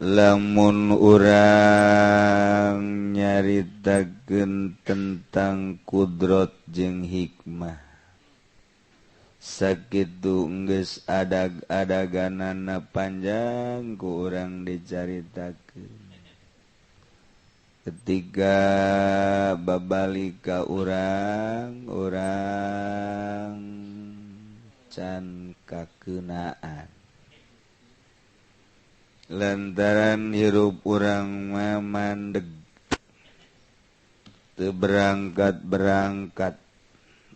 Lamun urang nyaritakeun tentang kudrot jeung hikmah, sakitu geus adag-adaganana panjang ku urang dicaritakeun. Ketika babalik ka urang, urang can kakeunaan lantaran hirup urang mah mandeg, teu berangkat-berangkat.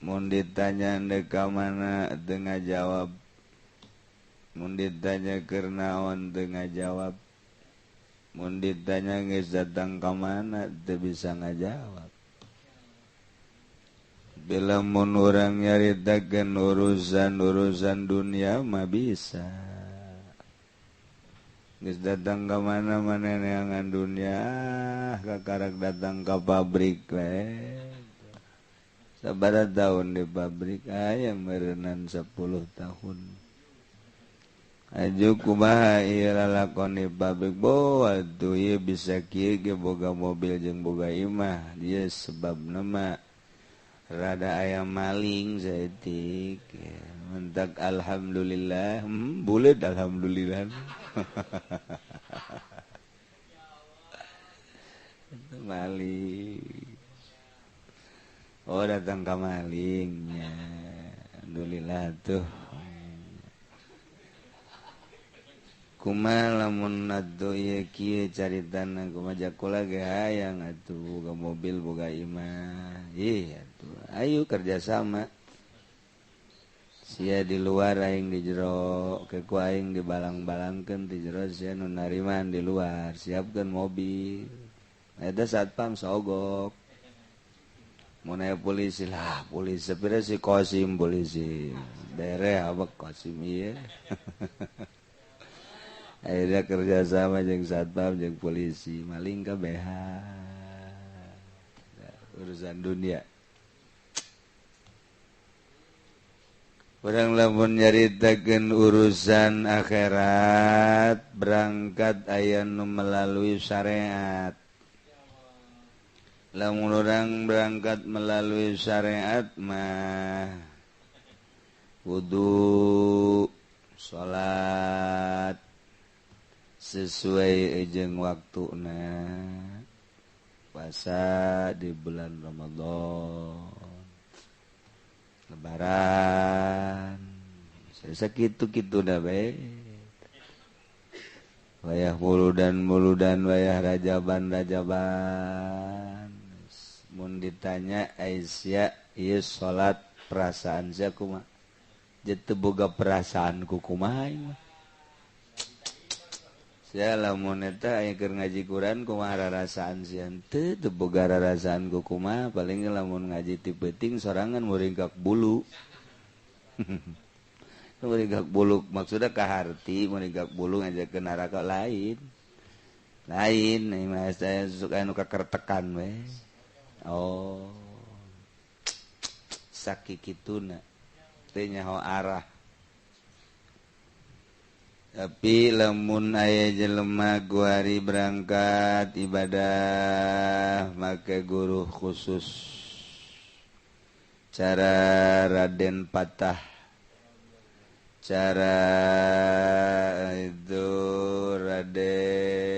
Mun ditanya ndek ka mana teu ngajawab, mun ditanya keur naon teu ngajawab, mun ditanya geus datang ka mana teu bisa ngajawab. Bila mun urang nyaritakeun urusan-urusan dunia mah bisa. Geus datang ka mana mana neangan dunia, kakarak datang ka pabrik we. Sabaraha tahun di pabrik aya meureunan 10 tahun. Aju kumaha ieu lalakon di pabrik, bo atuh ieu bisa kieu ge boga mobil jeung boga imah. Dia sebabna mah rada aya maling saeutik. Mentak alhamdulillah, buleud alhamdulillah. Itu maling. Oh datang ka malingnya. Alhamdulillah tuh. Kumaha lamun atuh ieu kieu caritana, kumaha jakula ge hayang atuh boga mobil boga imah. Ih atuh ayo kerjasama. Sia di luar aing di jero, ke ku aing dibalang-balangkeun di jero, sia nu nariman di luar, siapkeun mobil. Eta satpam sogok. Mun aya polisi lah, polisi sapira si Kosim polisi. Daerah abek Kosim ieu. Akhirnya kerjasama jeung satpam jeung polisi, maling kabehan. Urusan dunia. Urang lamun nyaritakeun urusan akhirat, berangkat aya nu melalui syariat. Lamun urang berangkat melalui syariat mah wudu, salat sesuai jeung waktuna, puasa di bulan Ramadan, Lebaran, sakitu-kitu dah bae. Wayah muludan-muludan, wayah rajaban-rajaban. Mun ditanya Aisyah, ieu salat perasaan sia kumaha? Jeung teu boga perasaan ku kumaha ieu mah. Sia lamun eta aya keur ngaji Quran kumaha rarasaan sia? Teu teu boga rarasaan ku kumaha, paling lamun ngaji ti peuting sorangan muringkak bulu. Muringkak bulu maksudna kaharti, muringkak bulu ngajakeun neraka lain. Lain ieu mah saya suka anu kakertekan we. Oh. Sakikituna teu nyaho arah. Tapi lamun aya jelema guari berangkat ibadah make guru khusus, cara Raden Patah, cara itu Raden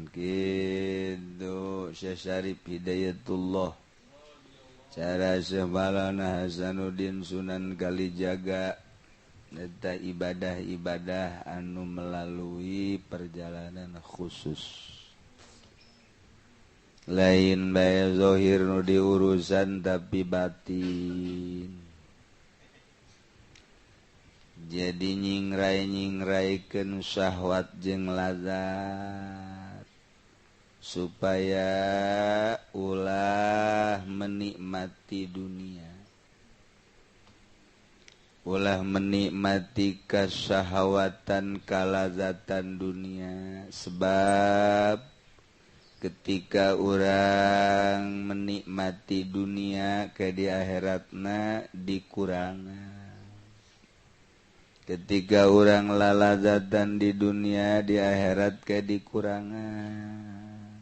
gitu Syekh Syarif Hidayatullah, cara Syekh Maulana Hasanuddin Sunan Kalijaga. Eta ibadah-ibadah anu melalui perjalanan khusus. Lain bae zahir nu diurusan tapi batin. Jadi nyingrai-nyingraikeun syahwat jeung lazat supaya ulah menikmati dunia, ulah menikmati kesyahwatan kalazatan dunia. Sebab ketika orang menikmati dunia ke di akhiratna dikurangan. Ketika urang lalazatan di dunia, di akhirat ke dikurangan,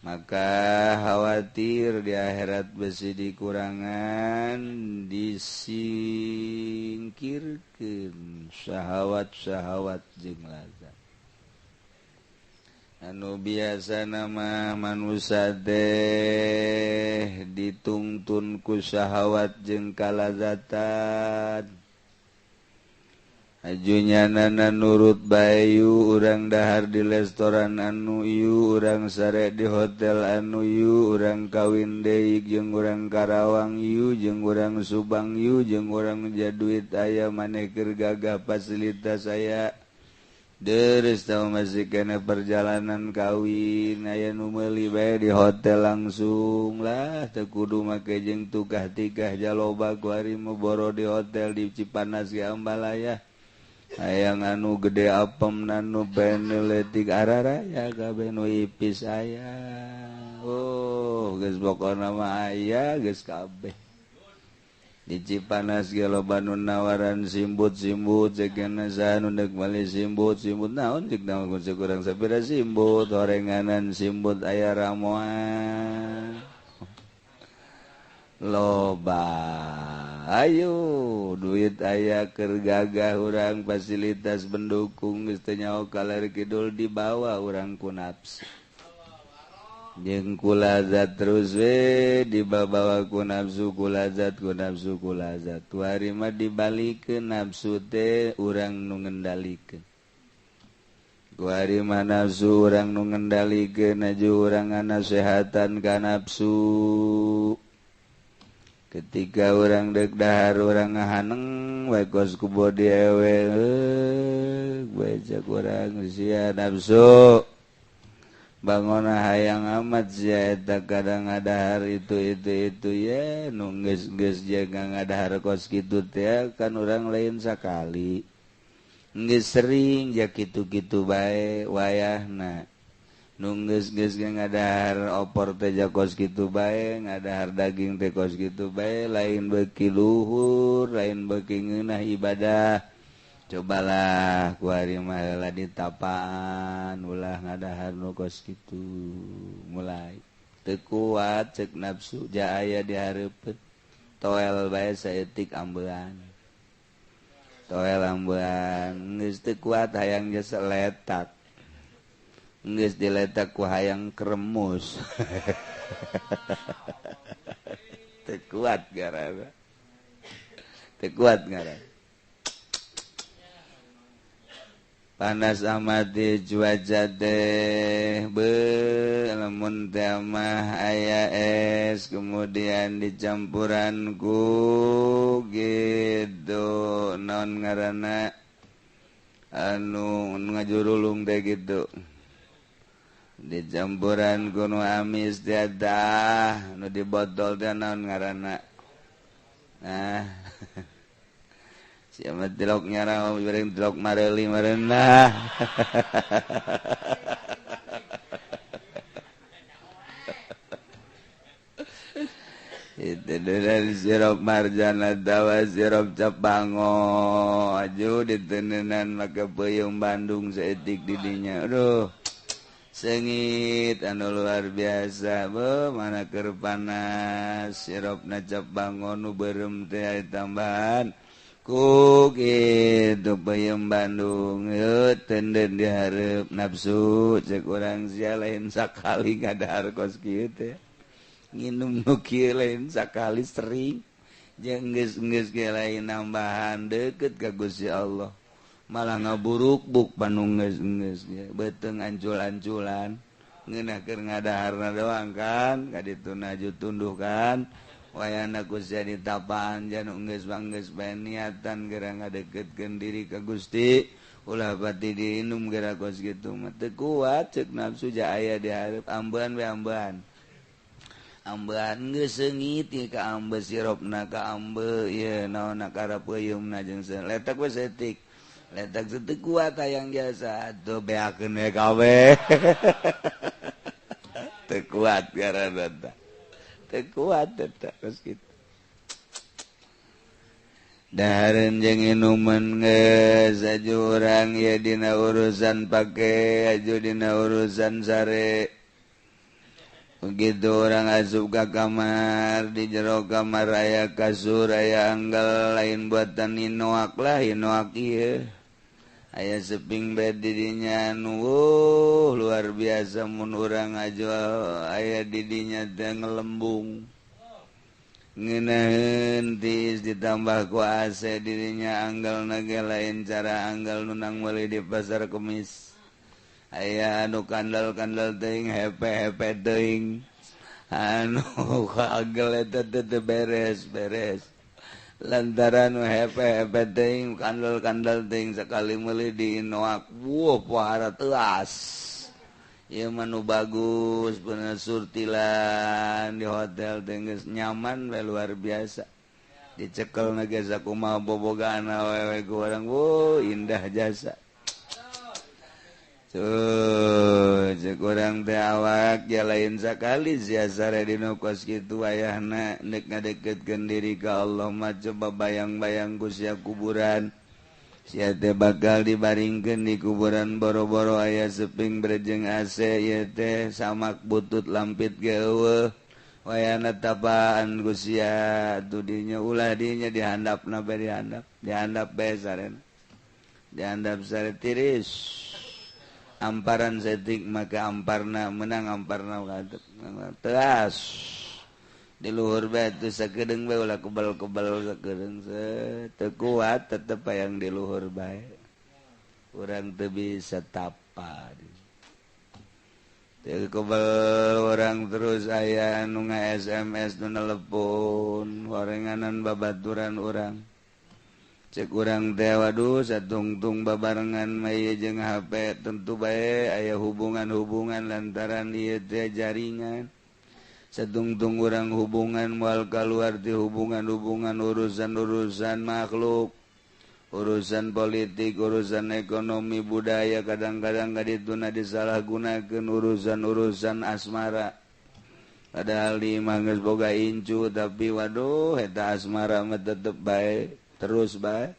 maka khawatir di akhirat besi dikurangan, disingkirkan syahwat-syahwat jeung lazat. Anu biasa nama manusia teh ditungtun ku syahwat jeung kalazatan. Ajunya nana nurut bayu, urang dahar di restoran anu ieu, urang sare di hotel anu ieu, urang kawin deui jeung urang Karawang ieu, jeung urang Subang ieu, jeung urang duit aya, maneh keur gagah fasilitas aya. Deres tau masih kena perjalanan kawin aya nu meuli bae di hotel langsung lah, teu kudu make jeung tukah tikah jaloba ku ari mah boro di hotel di Cipanas ge Ambalaya. Hayang anu gede apem nanu beneletik araraya kabeh nu ipis aya. Oh, geus pokona mah aya geus kabeh. Di Cipanas ge loba nu nawaran simbut-simbut ceukna saha nu deuk meuli simbut-simbut naon ceuk naon ceuk urang sapira simbut horenganan simbut aya ramoan. Loba ayo duit aya keur gagah urang fasilitas mendukung geus teu nyaho kaler kidul dibawa urang ku nafsu. Jeung kulazat terus we dibawa ku nafsu kulazat ku nafsu kulazat. Tuari mah dibalikeun nafsu teh urang nu ngendalikeun. Kuari mah nafsu urang nu ngendalikeun aju urang nganasehatan ka nafsu. Ketika orang dek dahar orang ngahaneng we kos ku bodi ewe bae cek urang sia nafsu. Bangona hayang amat sia eta kadang ngadahar itu ya nu geus-geus jaga ngadahar kos kitu teh kan urang lain sakali. Geus sering ja kitu-kitu bae wayahna. Nu geus-geus ngadahar opor teh ja kos kitu bae, ngadahar daging teh kos kitu bae, lain beuki luhur, lain beuki ngeunah ibadah. Cobalah ku ari mah heula ditapaan ulah ngadahar nu kos kitu. Mulai teu kuat ceuk nafsu ja aya di hareupeun. Toel bae saeutik ambean. Toel ambean geus teu kuat hayang geus letak. Geus diletak ku hayang kremus. Teu kuat garana. Teu kuat garana. Panas amat di cuaca teh lamun teh mah aya es kemudian dicampuran ku gitu naon ngaranna anu ngajurulung teh gitu dicampuran ku nu amis teh tah nu di botol teh naon ngaranna nah siapa tilok nyarau bering tilok mareli marenah. Itu dari sirup marjana tawa sirup cap bango aju ditenenan maka peuyeum Bandung saeutik didinya. Aduh sengit anu luar biasa be mana keur panas sirupna cap bango nu beureum teh tambahan ku kitu peuyeum Bandung tenden dihareup nafsu cek urang sia lain sakali ngadahar kos kieu teh nginum nu kieu lain sakali sering jeung geus-geus ge lain nambahan deukeut ka Gusti Allah malah ngaburuk buk panung geus-geus ge beuteung ancul-anculan ngeunah keur ngadaharna doang kan ka ditu naju tunduh kan wayana ku sia ditapaan janu geus banggeus bae niatan geura ngadeukeutkeun diri ka Gusti ulah pati diinum geura kos kitu mah teu kuat ceuk nafsu ja aya di hareup ambean we ambean ambean geus seungit ieu ka ambe sirupna ka ambe ieu naonna ka peuyeumna jeung letak we saeutik letak teu kuat hayang jasa atuh beakeun we kabeh teu kuat garana teh kuat terus gitu. Dahareun jeung inuman geus aju urang ieu dina urusan pake aju dina urusan sare. Begitu orang asup ka kamar, di jero kamar aya kasur aya anggal lain buatan inoak lah inoak ieu. Aya seping bed di dinya nu luar biasa mun urang aju aya di dinya teh ngelembung. Ngeunaheun tiis ditambah ku AC dirinya anggal ge lain cara anggal nu nang meuli di pasar Kemis. Aya anu kandel-kandel teuing hepe-hepe teuing anu agel eta teu beres-beres lantaran hepe-hepe teuing kandel-kandel teuing sakali meuli di inoak wuh pohara teuas ieu mah nu bagus bener surtilan di hotel teh geus nyaman we luar biasa dicekel na ge sakumaha bobogaan awewe ku urang wuh indah jasa. Tuh, cek urang teh awak ya lain sakali sia sare dina kos kitu ayahna nek ngadeketkeun diri ka Allah mah coba bayang-bayang ku sia kuburan. Sia teh bakal dibaringkeun di kuburan boro-boro aya seping brejeng AC ieu teh samak butut lampit ge eueuh. Wayana tapaan ku sia atuh dinya ulah dinya dihandapna bae dihandap, dihandap bae sarena. Dihandap sare tiris. Amparan setik maka amparna menang amparna teas di luhur bae teu sakedeung bae ulah kebal-kebal sakedeung teu kuat tetep hayang di luhur bae urang teu bisa tapa teu kebal urang terus aya anu nga-SMS nu nelepon horenganan babaturan urang cek urang teh waduh satungtung babarengan mah ieu jeung HP tentu bae aya hubungan-hubungan lantaran ieu teh jaringan satungtung urang hubungan moal kaluar ti hubungan-hubungan urusan-urusan makhluk urusan politik urusan ekonomi budaya kadang-kadang kadituna disalahgunakeun urusan-urusan asmara padahal di imah geus boga incu tapi waduh eta asmara mah tetep bae terus bae.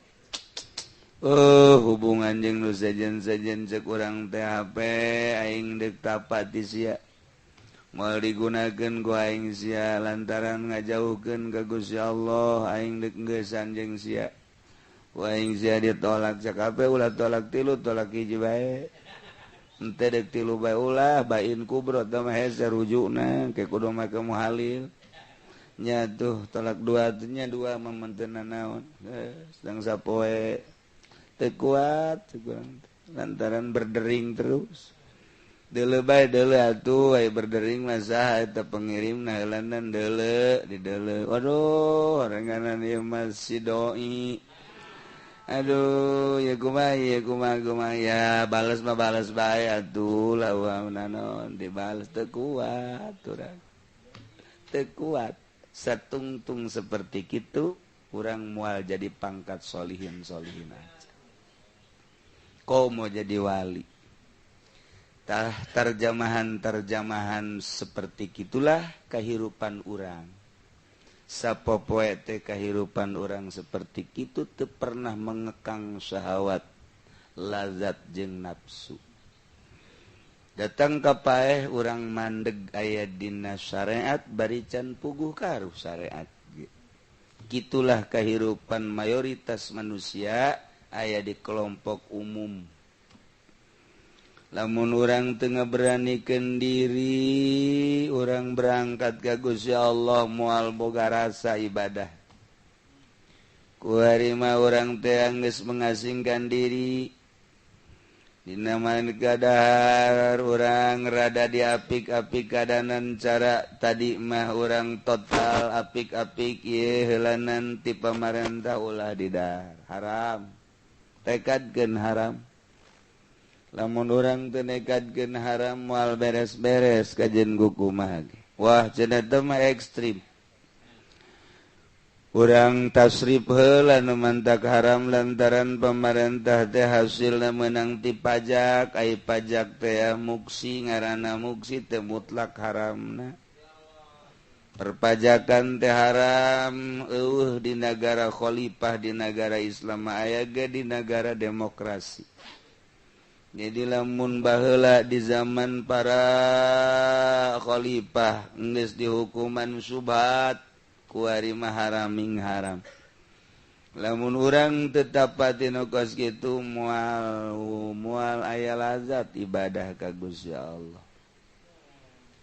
Hubungan jeung nu sejen-sejen cek urang teh HP aing deuk tapa ti sia moal digunakeun ku aing sia lantaran ngajauhkeun ka Gusti Allah aing deuk ngeusan jeung sia ku aing sia ditolak cek HP ulah tolak tilu tolak hiji bae henteu deuk tilu bae ulah bain kubro teh mah hese rujukna ke kudu make muhalil nya tuh tolak dua nya dua mementena naon sedang sapoe teu kuat lantaran berdering terus deuleu bae deuleu atuh aya berdering mah saha eta pengirimna heulanan deuleu di deuleu waduh oranganan ieu mah si doi aduh ya kumaha ya kumaha kumaha ya bales mah bales bae atuh lawan naon dibales teu kuat urang teu kuat satungtung seperti kitu urang moal jadi pangkat solihin solihin aja kau mau jadi wali tah terjemahan-terjemahan seperti kitulah kehidupan urang sapopoe teh kehidupan urang seperti kitu teu pernah mengekang syahwat lazat jeung nafsu datang ka paeh urang mandeg aya dina syariat bari can puguh karuh syariat. Gitulah kehidupan mayoritas manusia aya di kelompok umum. Lamun urang teu ngaberanikeun diri, urang berangkat ka Gusti Allah moal boga rasa ibadah. Ku ari mah urang teh geus mengasingkan diri. Dina kadahar urang rada diapik-apik kadanan cara tadi mah urang total apik-apik ieu heulanan ti pamarentah ulah didahar haram tekadkeun haram lamun urang teu nekadkeun haram moal beres-beres kajeun kumaha ge wah cenah teh mah ekstrim urang tasrif heula nu mantak haram lantaran pamarentah teh hasilna meunang ti pajak ai pajak teh muksi ngaranna muksi teh mutlak haramna Perpajakan teh haram eueuh di nagara khalifah, di nagara Islam aya ge di nagara demokrasi. Jadi lamun baheula di zaman para khalifah geus dihukuman subhat kuari mah haraming haram. Lamun urang tetap pati nu kos kitu moal moal aya lazat ibadah ka Gusti Allah.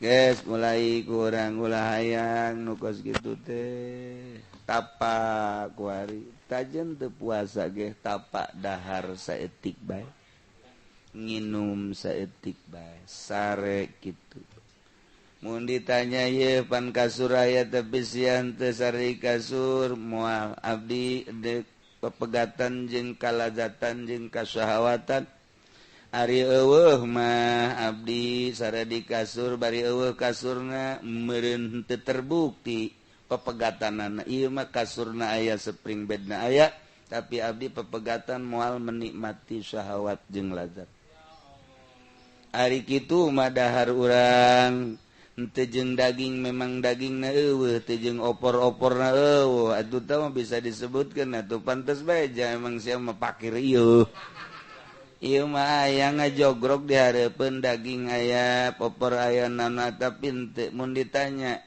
Guys, mulai kurang ulah hayang nu kos kitu teh tapa kuari tajen teu puasa ge tapa dahar saeutik bae, nginum saeutik bae, sare kitu. Mun ditanya ye pan kasur aya tapi sian teu sare kasur moal abdi deuk pepegatan jeung kalazatan jeung kasyahawatan. Ari eueuh mah abdi sare di kasur bari eueuh kasurna meureun teu terbukti pepegatanana. Ieu mah kasurna aya spring bedna aya tapi abdi pepegatan moal menikmati syahwat jeung lazat. Ari kitu mah dahar urang henteu jeung daging memang dagingna eueuh, teu jeung opor-oporna eueuh. Atuh tah mah bisa disebutkeun atuh pantes bae ja emang sia mah pakir ieu. Ieu mah aya ngajogrok di hareupeun daging aya, opor aya nana tapi henteu mun ditanya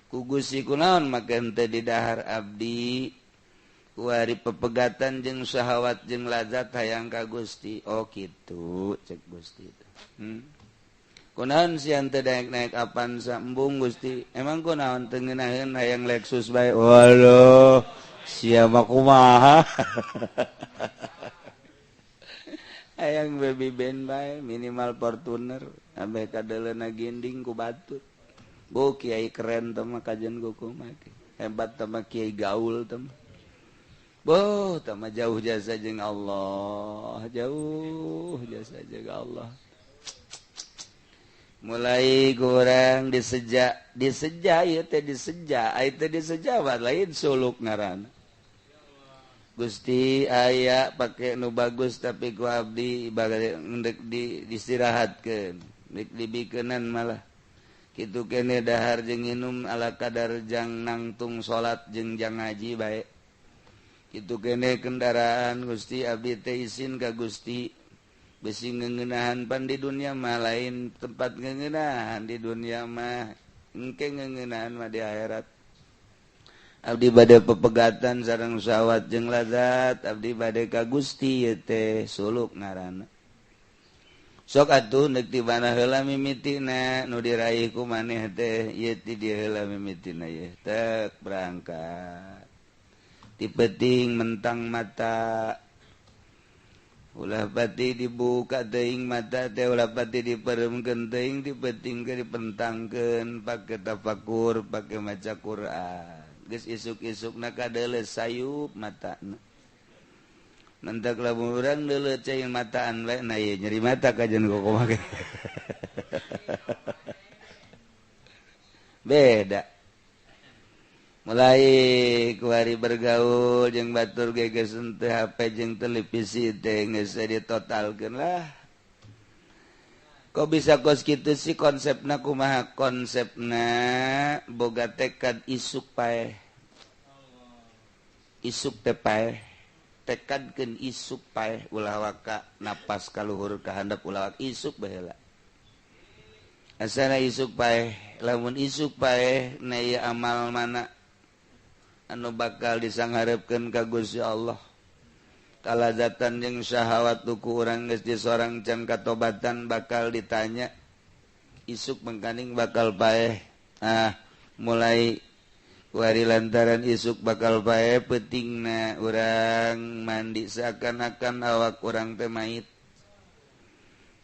ku Gusti kunaon make henteu di dahar abdi kuari pepegatan jeung syahwat jeung lazat hayang ka Gusti. Oh kitu cek Gusti. Kunaon sia teu naik-naik Avanza embung Gusti. Emang kunaon teu ngeunaheun hayang Lexus bae. Waduh, sia mah kumaha. Hayang baby band bae minimal Fortuner ambeh kadeleuna ginding ku batur. Bo kiai keren teh mah kajen kumaha. Hebat teh mah kiai gaul teh. Boh, teh mah jauh jasa jeung Allah, jauh jasa jeung Allah. Mulai kurang diseja, diseja ieu teh diseja, ai teh diseja lain suluk ngaranna. Gusti aya pake nu bagus tapi ku abdi bade endek di istirahatkeun, dek dibikeunan malah. Kitu keneh dahar jeung nginum ala kadar jang nangtung salat jeung jang ngaji bae. Kitu keneh kendaraan Gusti abdi teh isin ka Gusti. Besi ngeungenahan pan di dunia mah lain tempat ngeungenahan di dunia mah engke ngeungenahan mah di akhirat. Abdi bade pepegatan sareng syahwat jeung lazat abdi bade ka Gusti ieu teh suluk ngaranna. Sok atuh neuk ti mana heula mimitina nu diraih ku maneh teh ieu ti dieu heula mimitina ieu tek berangkat. Ti peuting mentang mata ulah pati dibuka teuing mata teh ulah pati dipeuremkeun teuing ti peuting ke dipentangkeun pake tafakur pake maca Quran. Geus isuk-isukna kadeuleu sayup matana. Mentak lamun urang deuleu cai mataan bae na ieu nyeri mata kajen kumaha ge. Beda. Mulai kuari bergaul jeung batur ge geus henteu HP jeung televisi teh geus ditotalkeun lah. Kok bisa kos kitu sih konsepna kumaha konsepna boga tekad isuk paeh. Isuk teh paeh. Tekadkeun isuk paeh ulah waka napas kaluhur ka handap ulah waka isuk baheula. Asana isuk paeh, lamun isuk paeh na ieu amal mana anu bakal disangharepkeun ka Gusti Allah. Kalazatan jeung syahwat ku urang geus disorang can katobatan bakal ditanya isuk mengkaning bakal paeh. Ah, mulai wari lantaran isuk bakal paeh peutingna urang mandi seakan-akan awak urang teh mait.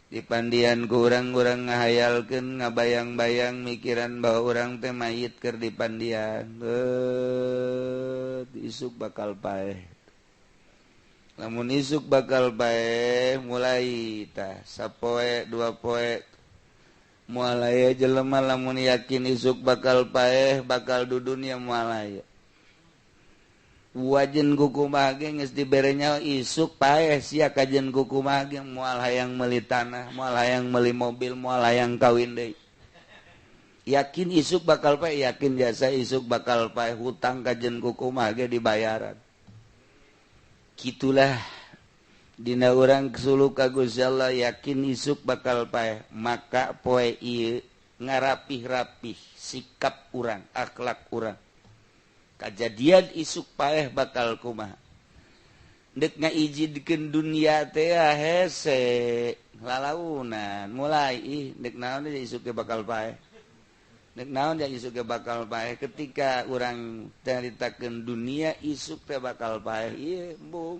Dipandian ku urang-urang ngahayalkeun ngabayang-bayang mikiran bahwa urang teh mayit keur dipandian. Isuk bakal paeh. Lamun isuk bakal paeh mulai tah sapoe dua poe moal aya jelema lamun yakin isuk bakal paeh bakal dudunia moal aya. Wajen kukumaha ge geus dibere nyawa isuk paeh sia kajen kukumaha ge moal hayang meuli tanah, moal hayang meuli mobil, moal hayang kawin deui. Yakin isuk bakal paeh, yakin jasa isuk bakal paeh, hutang kajen kukumaha ge dibayaran. Kitulah dina urang suluk ka Gusti Allah yakin isuk bakal paeh, maka poe ieu ngarapih-rapih sikap urang, akhlak urang. Kajadian isuk paeh bakal kumaha. Dek ngaijidkeun dunia teh hese lalaunan mulai ih dek naon deui isuk ge bakal paeh. Dek naon deui isuk ge bakal paeh ketika urang caritakeun dunia isuk teh bakal paeh ieu bung.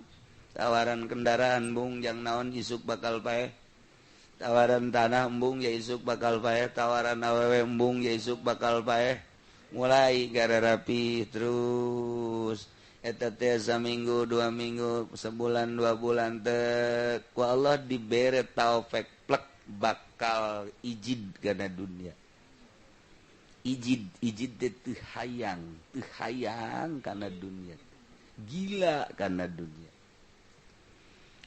Tawaran kendaraan bung jang naon isuk bakal paeh. Tawaran tanah embung ya isuk bakal paeh, tawaran awewe embung ya isuk bakal paeh. Mulai gara rapi terus eta teh saminggu, 2 minggu, sebulan, 2 bulan teh ku Allah dibere taufik plek bakal ijid kana dunia. Ijid ijid teh teu hayang kana dunia. Gila kana dunia.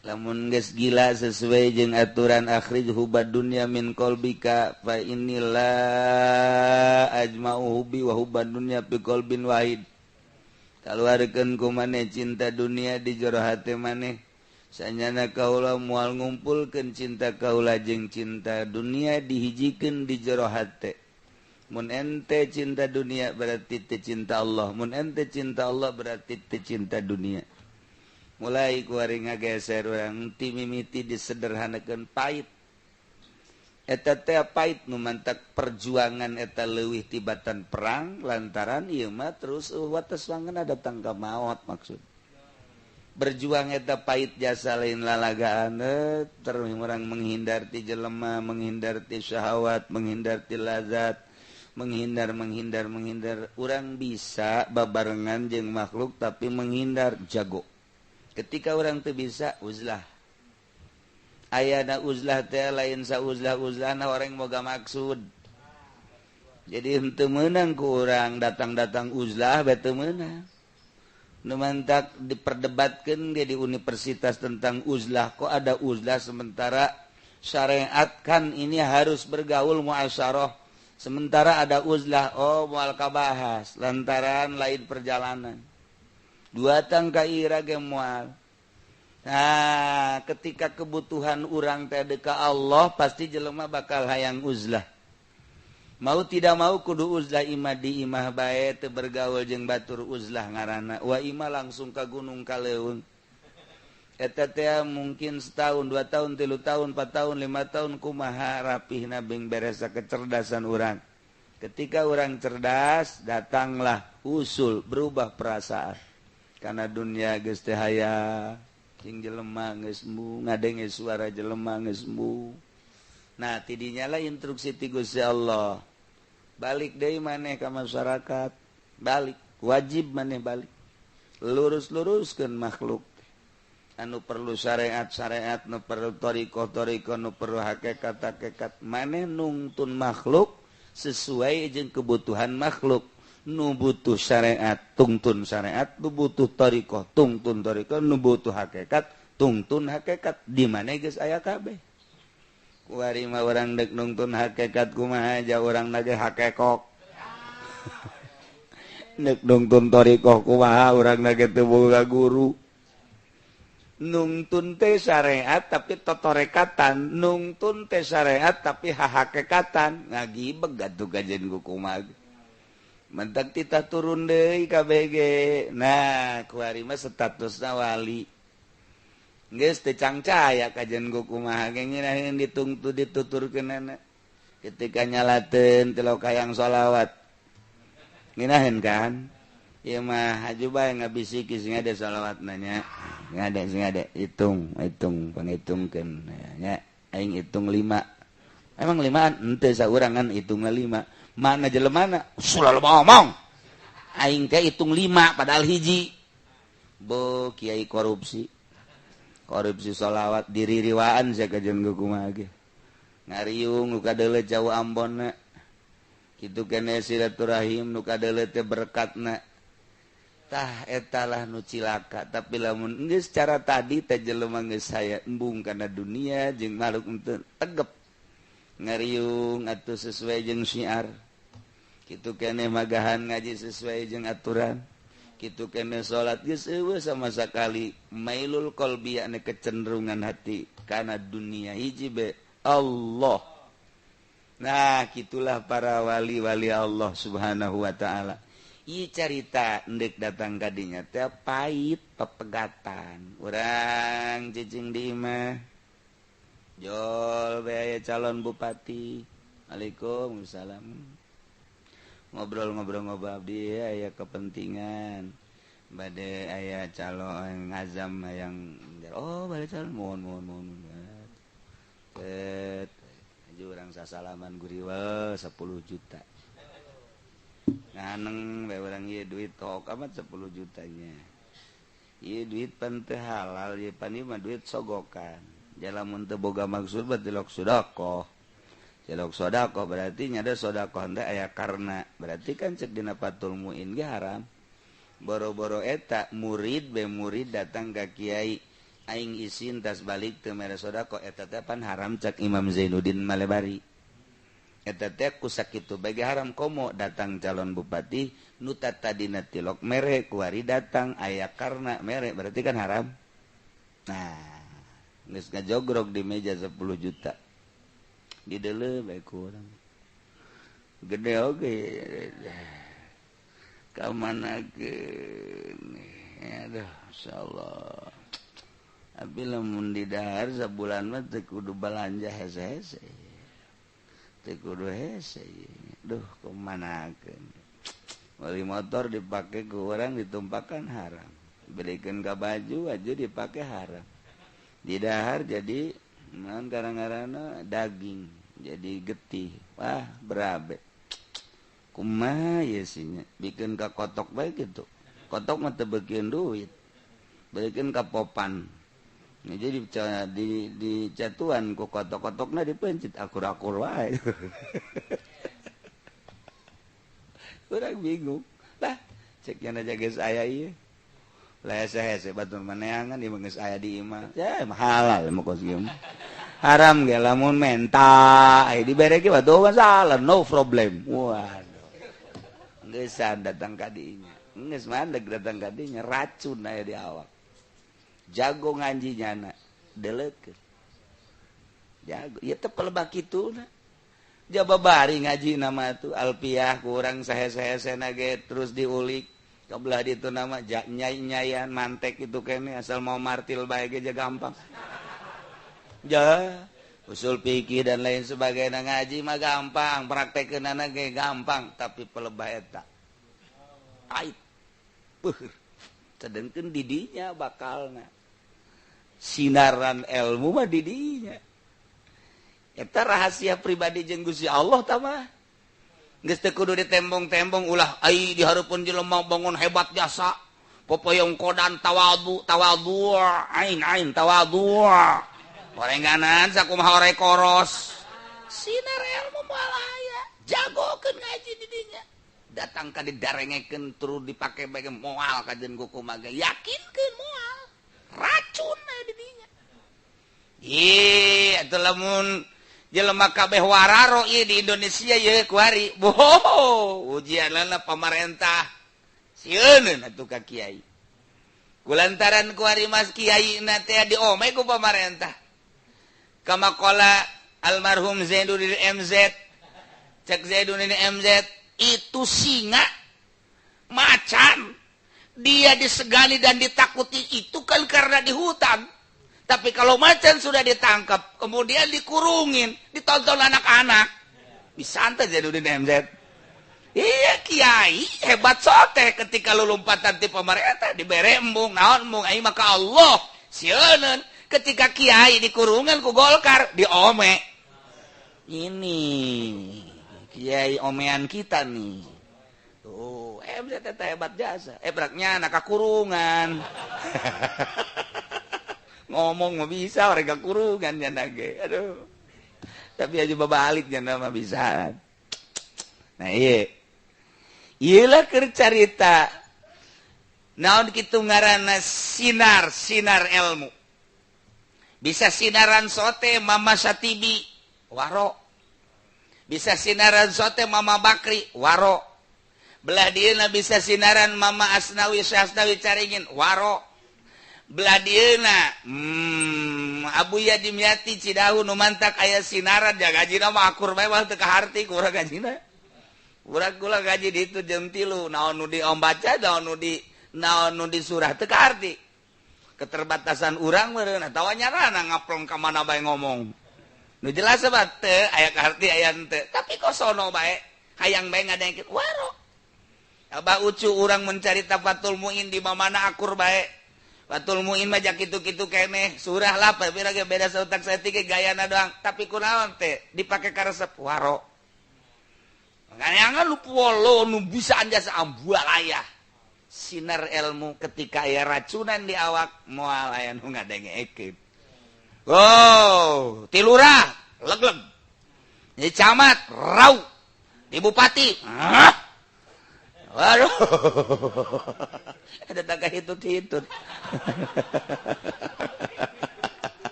Lamun geus gila sesuai jeung aturan akhrij hubad dunya min qalbika fa innila ajma'u hubbi wa hubad dunya fi qalbin wahid. Kaluarkeun ku maneh cinta dunia di jero hate maneh. Sanyana kaula moal ngumpulkeun cinta kaula jeung cinta dunia dihijikeun di jero hate. Mun ente cinta dunia berarti teu cinta Allah, mun ente cinta Allah berarti teu cinta dunia. Mulai kuari ngageser urang ti mimiti disederhanakeun pait. Eta teh pait nu mantak perjuangan eta leuwih tibatan perang lantaran ieu mah terus wates wangeuna datang ka maot maksud. Berjuang eta pait jasa lain lalagaan terus urang menghindar ti jelema, menghindar ti syahwat, menghindar ti lazat, menghindar menghindar menghindar. Urang bisa babarengan jeung makhluk tapi menghindar jago. Ketika orang teu bisa uzlah. Ayana uzlah teh lain sauzlah-uzlahna orang moga maksud. Jadi henteu meunang ku urang datang-datang uzlah bae teu meunang. Nu mantak diperdebatkeun ge di universitas tentang uzlah, kok ada uzlah sementara syariat kan ini harus bergaul muasyarah. Sementara ada uzlah, oh moal kabahas lantaran lain perjalanan. Dua tangka ira ge moal. Nah, ketika kebutuhan urang teh ka Allah pasti jelema bakal hayang uzlah. Mau tidak mau kudu uzlah imah di imah bae teu bergaul jeung batur uzlah ngaranna. Wa imah langsung ka gunung ka leuweung. Eta teh mungkin setahun, 2 tahun, 3 tahun, 4 tahun, 5 tahun kumaha rapihna bing beresa kecerdasan urang. Ketika urang cerdas, datanglah usul berubah perasaan. Karena dunia geus teu haya, jeung jelema geus embung, ngadenge suara jelema geus embung. Nah, tidinya lah instruksi ti Gusti Allah. Balik deui maneh ka masyarakat, balik, wajib maneh balik. Lurus-luruskeun makhluk. Anu perlu syariat-syariat, nu perlu thariqah-thariqah, nu perlu hakikat-hakikat. Maneh nungtun makhluk sesuai jeung kebutuhan makhluk. Nu butuh syariat tungtun syariat, nu butuh thariqah tungtun thariqah, nu butuh hakikat tungtun hakikat. Di mana geus aya kabeh. Kuari mah urang deuk nungtun hakikat kumaha aja urang nage hakekok. Deuk nungtun thariqah kumaha urang nage teu boga guru. Nungtun teh syariat tapi totorekatan, nungtun teh syariat tapi hahakekatan. Ngagibeg atuh kajen kumaha. Mentak titah turun deui KBG. Nah, kuari mah statusna wali. Geus teu cangcaya kajen kumaha ge ngeunaheun ditungtu dituturkeunana. Ketika nyalateun teu hayang sholawat. Ngeunaheun kan? Ieu mah haju bae ngabisiki sing ada sholawatna nya. Ngade sing ada hitung, hitung pangitungkeun nya. Aing hitung 5. Emang 5an? Henteu saurangan hitungna 5. Mana jelemana? Selalu ngomong. Aing teh hitung 5 padahal hiji. Bo kiai korupsi. Korupsi sholawat diririwaan sia kajen kumaha ge. Ngariung nu kadeuleu jauh Ambonna. Kitu keneh silaturahim nu kadeuleu teh berkatna. Tah etalah nu cilaka, tapi lamun geus cara tadi teh jelema geus saya embung kana dunia jeung makhluk henteu tegep. Ngariung atuh sesuai jeung syiar. Kitu keneh magahan ngaji sesuai jeung aturan. Kitu keneh salat geus eueuh sama sekali mailul qalbi, yakni kecenderungan hati kana dunia, hiji be Allah. Nah, gitulah para wali-wali Allah Subhanahu wa taala. Ieu carita endek datang kadinya teh pahit pepegatan. Urang cicing di imah. Jol be calon bupati. Waalaikumsalam. Ngobrol-ngobrol-ngobrol, abdi aya kepentingan. Bade aya calon ngazam yang, oh, bade calon, mohon mohon mohon. Tet urang sasalaman guriwa 10 juta. Nganeng bae urang, ieu duit tok amat 10 jutanya. Ieu duit pan teu halal, ieu pan ieu mah duit sogokan. Lamun teu boga maksud berarti lok sedekah. Celok sedekah berarti nyada sedekah teh aya karena berarti kan cek dina Fathul Muin ge haram. Boro-boro eta murid be murid datang ka kiai, aing isin tas balik teu mere sedekah, eta teh pan haram cek Imam Zainuddin Malebari. Eta teh ku sakitu bagi haram, komo datang calon bupati nu tadina tilok mere, kuari datang aya karena mere berarti kan haram. Nah, geus ngajogrok di meja 10 juta. Dideuleu bae ku urang. Gede oge. Ka manakeun? Aduh, insyaallah. Tapi lamun didahar sabulan mah teu kudu balanja hese-hese. Teu kudu hese. Duh, kumanakeun? Beli motor dipake ku urang ditumpakan haram. Belikeun ka baju aja dipake haram. Didahar jadi naon garang-garana daging, jadi getih. Wah, berabe. Kumaha ye sinya? Bikin ka kotok bae gitu. Kotok mah teu beukeun duit. Beukeun ka popan. Nah, jadi di catuan ku kotok-kotokna dipencit akur-akur wae. Urang bingung. Lah, cek nya aja geus aya ieu. Lah hese-hese batur maneangan ieu geus aya di imah. Ya halal mah kos ieu. Haram ge lamun menta, aya dibere ge batu masalah, no problem. Waduh. Geus datang ka dinya. Geus mandeg datang ka dinya, racun aya di awak. Jago ngaji nyana deleukeun. Jago ieu teh pelebak kitu na. Jaba bari ngaji nama tuh alpiah kurang sahe-sahesena ge terus diulik. Kebelah ditu nama nyai-nyayan mantek itu kene asal mau martil bae ge gampang. Ja usul fikih dan lain sebagainya ngaji mah gampang, praktekeunana ge gampang, tapi pelebah eta pahit. Beuh. Sedengkeun didinya bakalna. Sinaran ilmu mah didinya. Eta rahasia pribadi jeung Gusti Allah tah mah. Geus teu kudu ditembong-tembong, ulah ai di hareupeun jelema bangun hebat jasa. Popoyong kodan tawadu, tawadu, ain ain tawadu. Orenganan sakumaha ore koros. Sinar ilmu moal aya. Jagokeun ngaji didinya. Datang ka didarengekeun terus dipake bae moal kajeun kumaha ge yakinkeun moal. Racun aya didinya. Ih, atuh lamun jelema kabeh wararo ieu di Indonesia ieu kuari. Boho, ujianna pamarentah. Sieun atuh ka kiai. Kulantaran kuari mas kiai na teh diome ku pamarentah. Kama qala almarhum Zainuddin MZ. Cek Zainuddin MZ, itu singa macan dia disegani dan ditakuti itu kan karena di hutan. Tapi kalau macan sudah ditangkap, kemudian dikurungin, ditonton anak-anak, bisa santai Zainuddin MZ. Iya kiai hebat sote ketika lu lompatan ti pamarentah dibere embung naon embung aing maka Allah sieun. Ketika kiai dikurungan ku Golkar diome. Ini kiai omean kita nih. Tuh, MZ teh hebat jasa. Ebraknya anak kakurungan. Ngomong mah bisa orang kakurungan nya ge. Aduh. Tapi aja babalik nya mah bisa. Nah, iya. Iyalah keur carita. Naon kitu ngaranna sinar, sinar ilmu. Bisa sinaran sote Mama Satibi waro. Bisa sinaran sote Mama Bakri waro. Belah dieuna bisa sinaran Mama Asnawi Syasnawi Caringin waro. Belah dieuna Abuya Dimyati Cidahu nu mantak aya sinaran ja gajina mah akur bae mah teu kaharti ku urang gajina. Urang kula gaji di itu jam 3 naon nu di ombaca naon nu di naon nu di surah teu kaharti. Keterbatasan urang meureun atawa nyarana ngaplong ka mana bae ngomong. Nu jelas mah teu aya kaharti aya henteu, tapi kosono bae hayang bae ngadengkeun waro. Abah Ucu urang mencari Fathul Muin di mana akur bae. Fathul Muin mah jak kitu-kitu keneh surah lah pira ge beda sautak saeutik ge gayana doang, tapi kunaon teh dipake karesep waro. Nganyangan lu polo nu bisa anjasa ambualaya. Sinar ilmu ketika aya racunan di awak moal aya nu ngadengekeun. Oh, ti lurah leg-leg. Di camat rau, di bupati. Hah? Waduh. Ada tak hitut-hitut.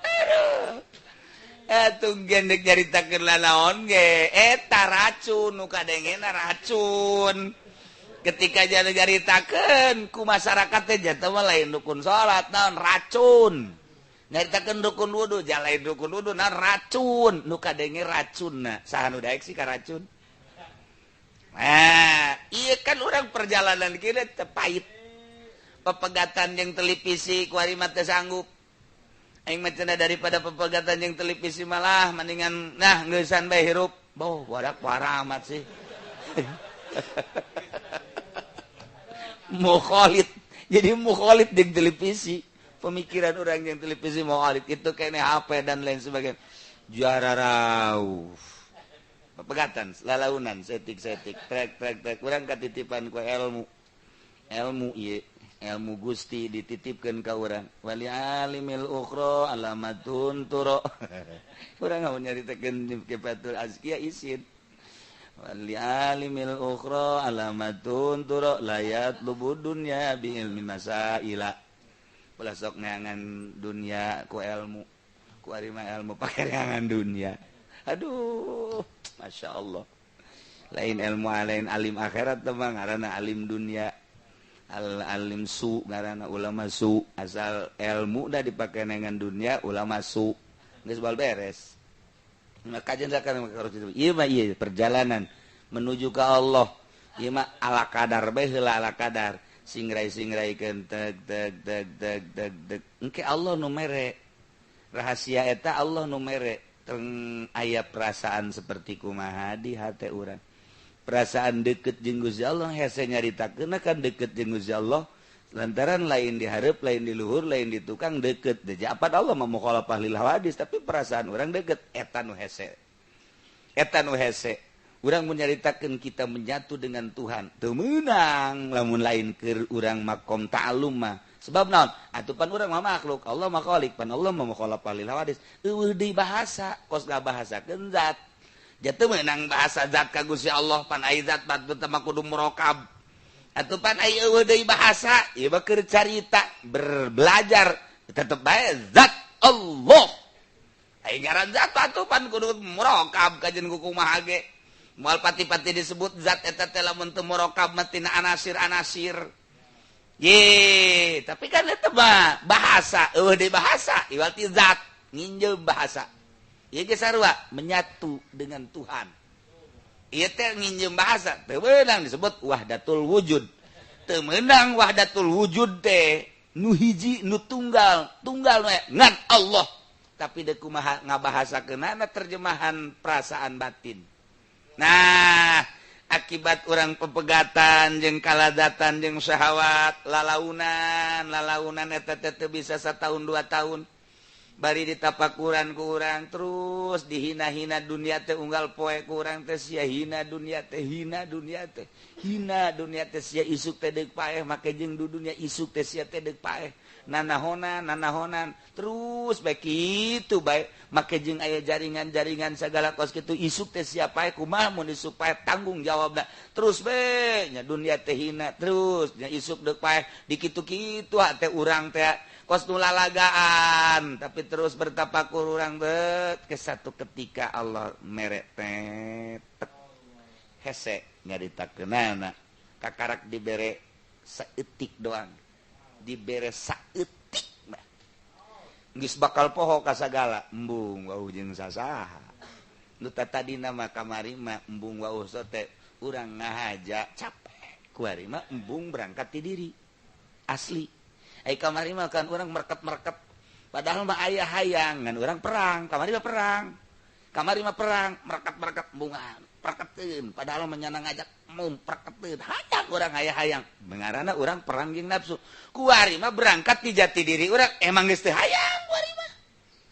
Aduh. Atuh gendek nyaritakeun lalaon ge eta racun nu kadengena racun. Ketika nyaritakeun ku masyarakat teh jatuh mah lain rukun salat naon racun. Nyaritakeun rukun wudu ja lain rukun wudu naon racun. Nu kadenge racunna. Saha nu daek sih ka racun? Nah, iya kan orang perjalanan kita tepait. Pepegatan yang televisi kuari mah teu sanggup. Aing mah cenah daripada pepegatan yang televisi malah mendingan nah ngeusan bae hirup. Boh, warak parah amat sih. Mukhalid. Jadi mukhalid jeung televisi. Pemikiran orang yang televisi mukhalid itu kene HP dan lain sebagainya. Juara rauh. Pepegatan, lalaunan, setik-setik, trek-trek-trek, urang katitipan ku ilmu. Ilmu ieu, ilmu Gusti dititipkeun ka urang. Wali alimil ukhra alamatun turo. Urang mau nyaritakeun kifatul azkiya isin. Wali alimil ukhra alamatun turo layat lubu dunya bi ilmi masaila. Ulah sok neangan dunya ku ilmu. Ku ari mah ilmu pake neangan dunya. Aduh, Masya Allah. Lain ilmu lain alim akhirat mah ngaranna alim dunia. Al alim su ngaranna ulama su. Asal ilmu dah dipake dengan dunia ulama su. Geus bal beres. Maka kajen harus itu. Ieu mah ieu perjalanan menuju ke Allah. Ieu mah ala kadar bae heula ala kadar. Singrai-singraikeun teg teg teg teg teg teg. Engke Allah nu mere. Rahasia eta Allah nu mere. Teng aya perasaan seperti kumaha di hate urang. Perasaan deket jeung Gusti Allah hese nyaritakeun kan deket jeung Gusti Allah lantaran lain dihareup, lain di luhur, lain di tukang deket. Deja apan Allah mah mukhalafah lil hawadis tapi perasaan urang deket eta nu hese. Eta nu hese. Urang mun nyaritakeun kita menyatu dengan Tuhan, teu meunang lamun lain keur urang makom ta'allum mah. Sebab naon? Atuh pan urang mah makhluk, Allah mah khalik, pan Allah mah mukhalafah lil hawadis. Eueuh deui bahasa, kos ngabahasakeun zat. Jatuh meunang bahasa zat ka Gusti Allah, pan ai zat patut mah kudu murokab. Atuh pan ai eueuh deui bahasa, ieu mah keur carita, berbelajar tetep bae zat Allah. Ai ngaran zat atuh pan kudu murokab kajeun ku kumaha ge. Moal pati-pati disebut zat eta teh lamun teu murokab mah tina anasir-anasir. Ye, tapi kan eta mah bahasa, eueuh deui bahasa, iwati zat, nginjeum bahasa. Ieu ge sarua menyatu dengan Tuhan. Ieu teh nginjeum bahasa, teu meunang disebut wahdatul wujud. Teu meunang wahdatul wujud teh nu hiji, nu tunggal, tunggal we ngan Allah. Tapi deuk kumaha ngabahasakeunana terjemahan perasaan batin. Nah, akibat orang pepegatan jeung kaladatan jeung syahwat lalaunan lalaunan eta teh bisa setahun dua tahun bari ditapakuran ku urang terus dihina-hina dunia teh unggal poe ku urang teh sia hina dunia teh hina dunia teh hina dunia teh sia isuk teh deuk paeh make jeung du dunia isuk teh sia teh deuk paeh nanahonan nanahonan terus bae kitu bae make jeung aya jaringan-jaringan sagala kos kitu isuk teh sia paeh kumaha mun isuk paeh tanggung jawabna terus bae nya dunia teh hina terus nya isuk deuk paeh dikitu-kitu teh urang teh Kos nu lalagaan tapi terus bertapakur urang bet ke satu ketika Allah mere tek hese nyaritakeunana kakarak dibere saeutik doang dibere saeutik mah geus bakal poho ka sagala embung wau jeung sasaha nu tadina mah kamari mah embung wau sote urang ngahaja capek kuari mah embung berangkat ti diri asli. Ai kamari mah kan urang merket-merket padahal mah aya hayang ngan urang perang kamari mah perang kamari mah perang merket-merket embungan perketeun padahal mah nyana ngajak memperketeun hayang urang aya hayang mengarana urang perang jeung nafsu kuari mah berangkat ti jati diri urang emang geus teu hayang kuari mah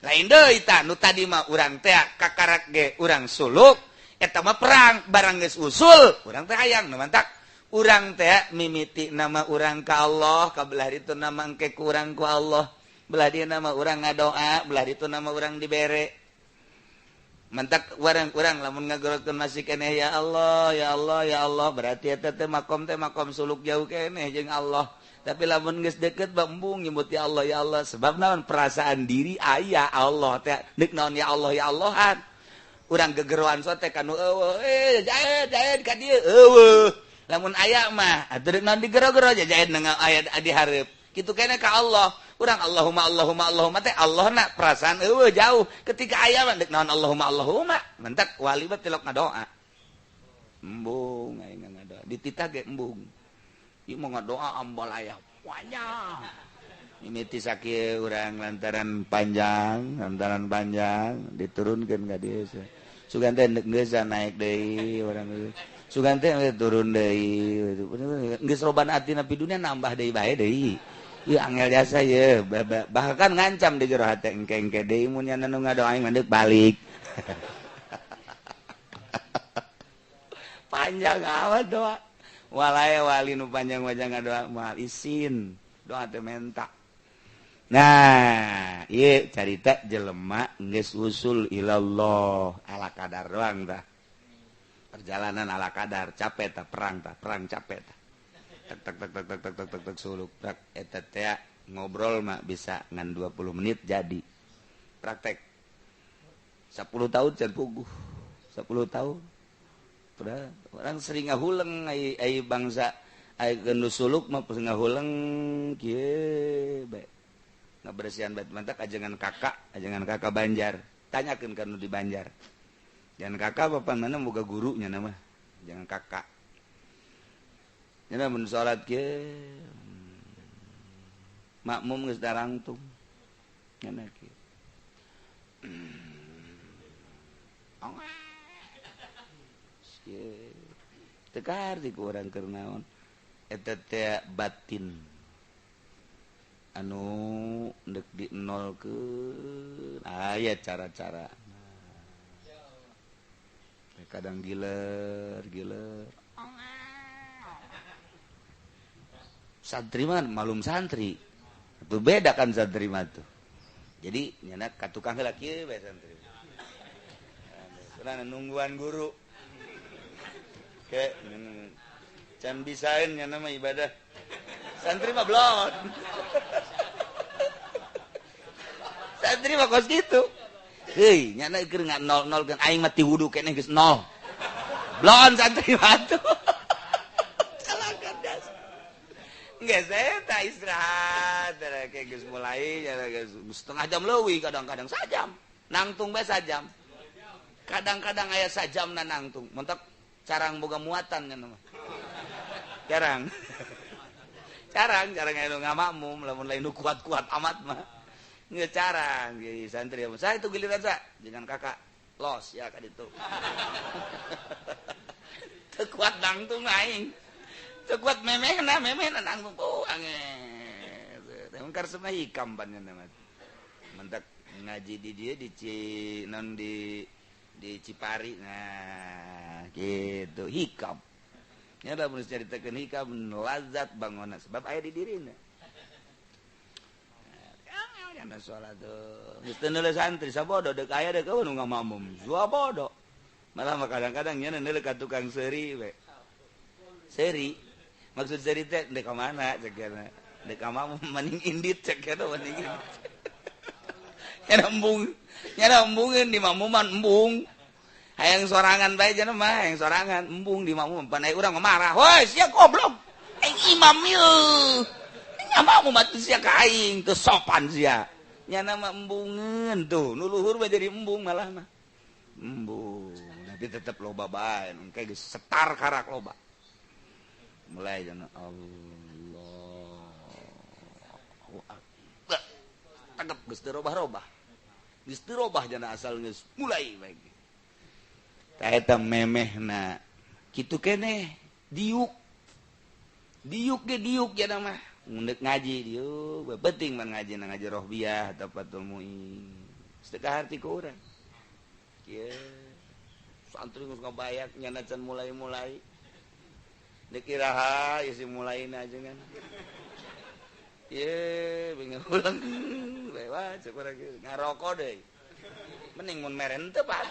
lain deui tah nu tadi mah urang teh kakarak ge urang suluk eta mah perang barang geus usul urang teh hayang nu mantak urang teh mimiti nama urang ka Allah kabelah itu nama engke ku urang ku Allah belah dia nama urang ngadoa belah itu nama urang dibere mantak urang lamun ngagorokeun masih keneh ya Allah ya Allah ya Allah berarti eta teh makom suluk jauh keneh jeung Allah tapi lamun geus deket embung nyebut ya Allah ya Allah sebab naon perasaan diri aya Allah teh deuk naon ya Allah ya Allahan urang gegeroan sote kanu eueuh jaed jaed ka dieu eueuh lamun aya mah atuh deuk naon digero-gero jajaid nang aya di hareup kitu keneh ka Allah urang Allahumma Allahumma Allahumma teh Allahna perasaan eueuh jauh ketika aya mah deuk naon Allahumma Allahumma mentak wali mah tilok ngadoa embung aing ngadoa dititah ge embung ieu mah ngadoa ambal aya panjang mimiti sakieu urang lantaran panjang diturunkeun ka dieu sugan teh geus naik deui urang sugan teh turun deui geus roban atina pi dunia nambah deui bae deui ieu angel jasa ye bahkan ngancam di jero hate engke-engke deui mun nya nu ngadoa aing mah balik panjang amat doa walaya wali nu panjang wajah ngadoa moal isin doa teh menta. Nah ieu carita jelema geus usul ilallah ala kadar doang tah perjalanan ala kadar capek tah perang capek tah tek tek tek tek tek tek tek tek suluk prak eta teh ngobrol mah bisa ngan 20 menit jadi praktek 10 tahun can puguh 10 tahun orang sering ngahuleng ai bangsa ai geus suluk mah ngahuleng kieu bae ngabersihan bait mantak ajengan kakak Banjar tanyakeun ka nu di Banjar jangan kakak bapak mana boga gurunya nama jangan kakak nya mun salat kieu makmum geus darangtung nya kieu teu kaharti ku urang keur naon eta teh batin anu deuk dinolkeun aya cara-cara kadang giler santri mah malum santri itu beda kan santri mah tuh jadi nyana ka tukang heula kieu bae santri karena nungguan guru ke can bisaeun nyana mah ibadah santri mah blon santri mah kos kitu heuy nyana keur nol-nol kan aing mah ti wudu keneh geus nol blon santri mah tuh geus eta istirahat kayak geus mulai geus setengah jam leuwih kadang-kadang sajam nangtung bae sajam kadang-kadang aya sajamna nangtung mentok carang boga muatan nya mah carang carang aya nu ngamakmum lamun lain nu kuat-kuat amat mah geus carang jadi santri saya itu giliran sa jangan kakak los ya ka ditu teu kuat nangtung aing teu kuat memehna nangtung oh ange teh mungkar semah hikam pan nya mah mentak ngaji di dieu di non di Cipari nah gitu hikam nya lamun caritakeun hikam lazat bangona sebab aya di dirina nya salat tuh geus teu neuleuh santri sabodo deuk aya deuk eueuh nu ngamakmum sabodo malah mah kadang-kadang nya neuleuh ka tukang seuri we seuri maksud seuri teh deuk ka mana cek Dek ama mending indit cek eta mending. Nya embungeun di makmuman embung. Hayang sorangan bae cenah mah, hayang sorangan embung di makmum. Pan aya urang marah. Woi, sia goblok. Aing imam ieu. Nya makmum atuh sia ka aing, teu sopan sia. Nya mah embungeun tuh, nu luhur mah jadi embung malah mah. Embung, tapi tetep loba bae, engke geus setar karak loba. Mulai cenah Allahu Akbar. Tegep geus teu robah-robah. Geus teu robah jana asal geus mulai bae. Tah eta memehna kitu keneh diuk. Diuk ge diuk jana mah. Mun ngaji diuk, penting mah ngaji na ngaji rohbiyah atau Fathul Muin. Geus teu kaharti ku urang. Kieu santri geus ngabayak nyana can mulai-mulai. Dek iraha ieu si mulaina ajengan. Ye, bingung ulang lewat cek urang ngarokok deui. Mending mun meren teu Pak.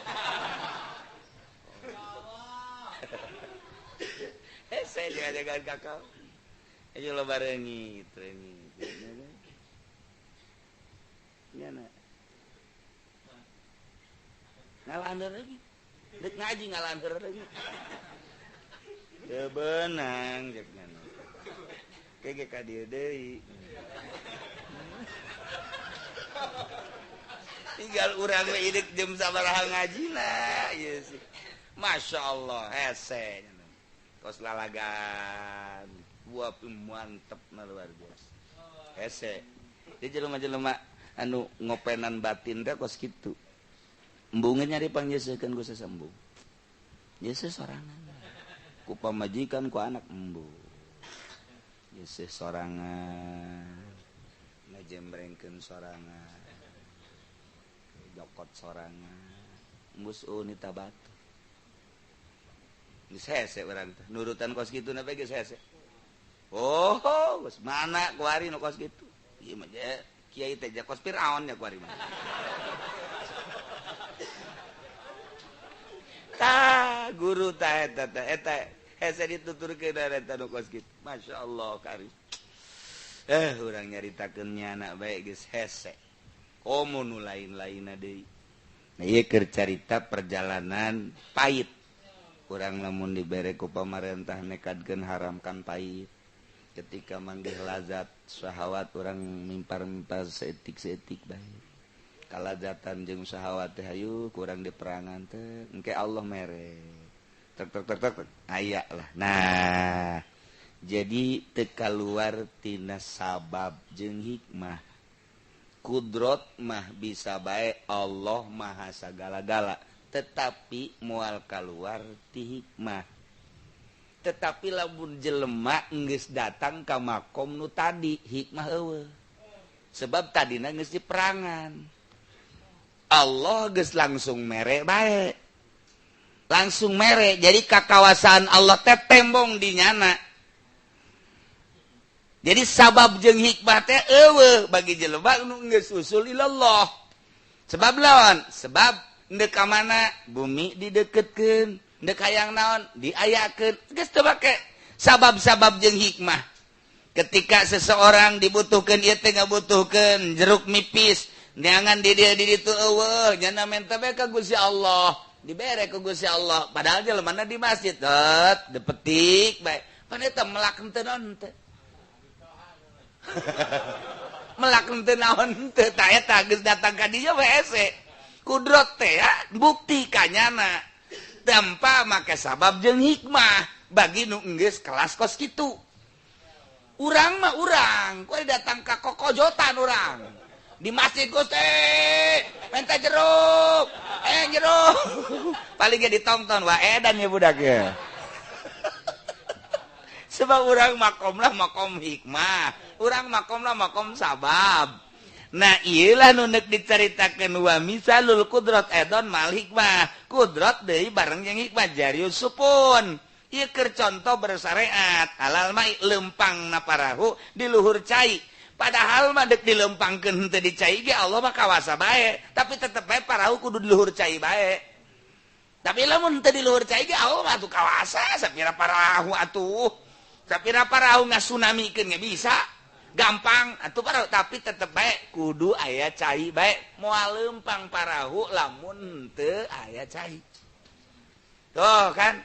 Hese jaga-jagaan kakao. Ayo lo barengi, reungit. Nyana. Ngalandeur lagi. Dek ngaji ngalandeur lagi. Teu beunang cek nyana. Kege ka dieu deui. Tinggal urang we idek jam sabaraha ngajina ieu sih. Masya Allah hese kos lalagan buah mantep na luar biasa hese. Dia jelema-jelema anu ngopenan batin teh kos kitu. Embungeun nyari pangjeusekeun ku sesembung. Yesus sorangan. Ku pamajikan ku anak embung. Yesus sorangan. Ngajembrengkeun sorangan. Jokot sorangan. Embus unita batu. Geus hese urang teh. Nurutan kos kitu na bae geus hese. Oh, geus mana kuari nu kos kitu? Ieu mah kiai teh kos Firaun ya kuari mah. Tah, guru tah eta teh eta hese dituturkeun eta nu kos kitu. Masyaallah kari. Urang nyaritakeun nya anak bae geus hese. Komo nu lain-lainna deui. Nah, ieu keur carita perjalanan pahit. Urang lamun dibere ku pamarentah nekadkeun haramkan pahit. Ketika manggih lazat syahwat urang mimpar-mimpar seetik-seetik bae. Kalazatan jeung syahwat teh hayu kurang diperangan teh engke Allah mere. Tek tek tek tek aya lah. Nah, jadi teu kaluar tina sabab jeung hikmah. Kudrot mah bisa bae Allah maha sagala-gala, tetapi moal kaluar ti hikmah. Tetapi lamun jelema geus datang ka makom nu tadi hikmah eueuh. Sebab tadina geus diperangan. Allah geus langsung mere bae. Langsung mere. Jadi kakawasaan Allah teh tembong di nyana. Jadi sabab jeung hikmah teh eueuh bagi jelema nu geus usul ilallah. Sebab lawan? Sebab ndek ka mana bumi dideketkeun, ndek hayang naon diayakeun, geus teu make sabab-sabab jeung hikmah. Ketika seseorang dibutuhkeun ieu teh ngabutuhkeun jeruk nipis, neangan di dieu di ditu eueuh, nyana menta bae ka Gusti Allah, dibere ku Gusti Allah. Padahal jelemana di masjid, teu dipetik bae. Pan eta melak henteu naon teh. Melak henteu naon teh, tah eta geus datang ka dieu we hese. Kudrot teh ya, bukti kanyana tanpa make sabab jeung hikmah bagi nu geus kelas kos kitu. Urang mah urang, kowe datang ka kokojotan urang. Di masjid Gusti, minta jeruk, jeruk. Paling ge ditonton wah edan ya budak ya. Sebab urang makomlah makom hikmah, urang makomlah makom sabab. Nah iyalah nu neuk dicaritakeun wa misalul kudrat edon mal hikmah. Kudrat deui bareng jeung hikmah jarius supun. Ieu keur contoh bersyariat halal mah lempang na parahu di luhur cai. Padahal mah deuk dilempangkeun henteu di cai ge Allah mah kawasa bae, tapi tetep bae parahu kudu di luhur cai bae. Tapi lamun henteu di luhur cai ge Allah mah atuh kawasa sapira parahu atuh. Sapira parahu ngasunamikeun ge bisa. Gampang atuh parahu tapi tetep bae kudu aya cai bae. Moal leumpang parahu lamun teu aya cai. Tuh kan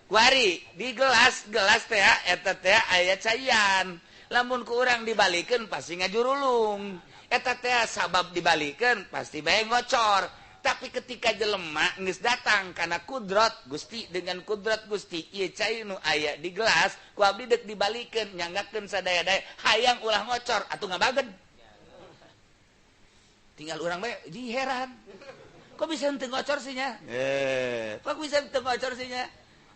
kuari di gelas-gelas teh eta teh aya caian. Lamun ku urang dibalikeun pasti ngajurulung. Eta teh sabab dibalikeun pasti bae ngocor. Tapi ketika jelema geus datang kana kudrat Gusti dengan kudrat Gusti ieu cai nu aya di gelas ku abdi deuk dibalikeun nyanggakeun sadaya-daya hayang ulah ngocor atuh ngabaged. Tinggal urang bae ji heran. Kok bisa henteu ngocor sih nya? Kok bisa henteu ngocor sih nya?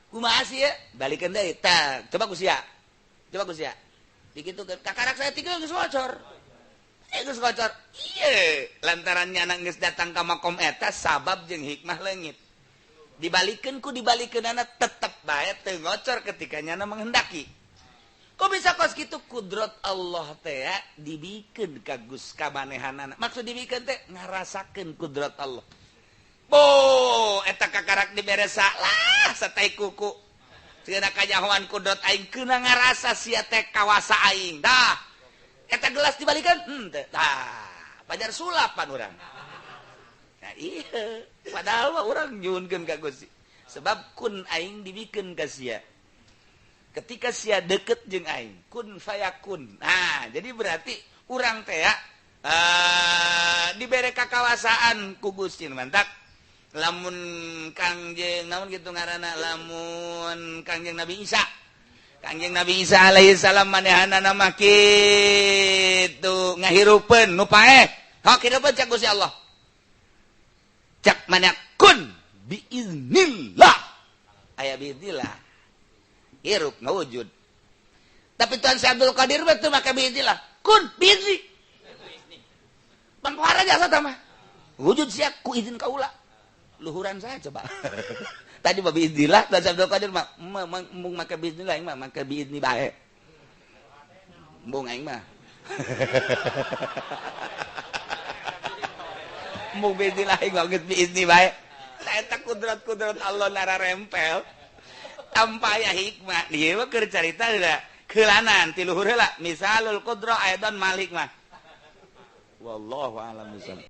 Kumaha sih ya? Balikeun deui. Tah, coba ku sia. Coba ku sia. Dikitukeun kakarak saya tiga geus ngocor. Geus ngocor. Ieu lantaran nyana geus datang ka makom eta sabab jeung hikmah leungit. Dibalikeun ku dibalikeunana tetep bae teu ngocor ketika nyana menghendaki. Kok bisa kos kitu kudrat Allah teh dibikeun ka Gus kamanehanana. Maksud dibikeun teh ngarasakeun kudrat Allah. Bo, eta kakarak dibere salah satai kuku. Cenah kanyahoan kudrat aing keuna ngarasa sia teh kawasa aing. Dah. Eta gelas dibalikan henteu. Tah, pajar sulapan urang. Nah, iya, padahal mah urang nyuhunkeun ka Gusti. Sebab kun aing dibikeun ka sia. Ketika sia deket jeung aing, kun fayakun. Nah, jadi berarti urang teh ya dibere kakawasaan ku Gusti mantak. Lamun Kangjeng naon kitu ngaranna lamun Kangjeng Nabi Isa. Kangjeng Nabi Isa alaihi salam manehanana mah kitu ngahirupeun nu paeh. Hok hirupeun cak Gusti Allah. Cak mana kun biiznillah. Aya biiznillah. Hirup ngawujud. Tapi Tuhan Syekh Abdul Qadir mah teu make biiznillah. Kun biizni. Pangkuara jasa tah mah. Wujud sia ku izin kaula. Luhuran saya coba. Tadi mah biiznillah Tuhan Syekh Abdul Qadir mah embung make biiznillah aing mah make biizni bae. Embung aing mah. Embung biiznillah aing mah geus biizni bae. Eta kudrat-kudrat Allah nararempel. Tanpa aya hikmah. Ieu mah keur carita heula. Keulanan ti luhur heula. Misalul qudrah aidan mal hikmah. Wallahu a'lam bishawab.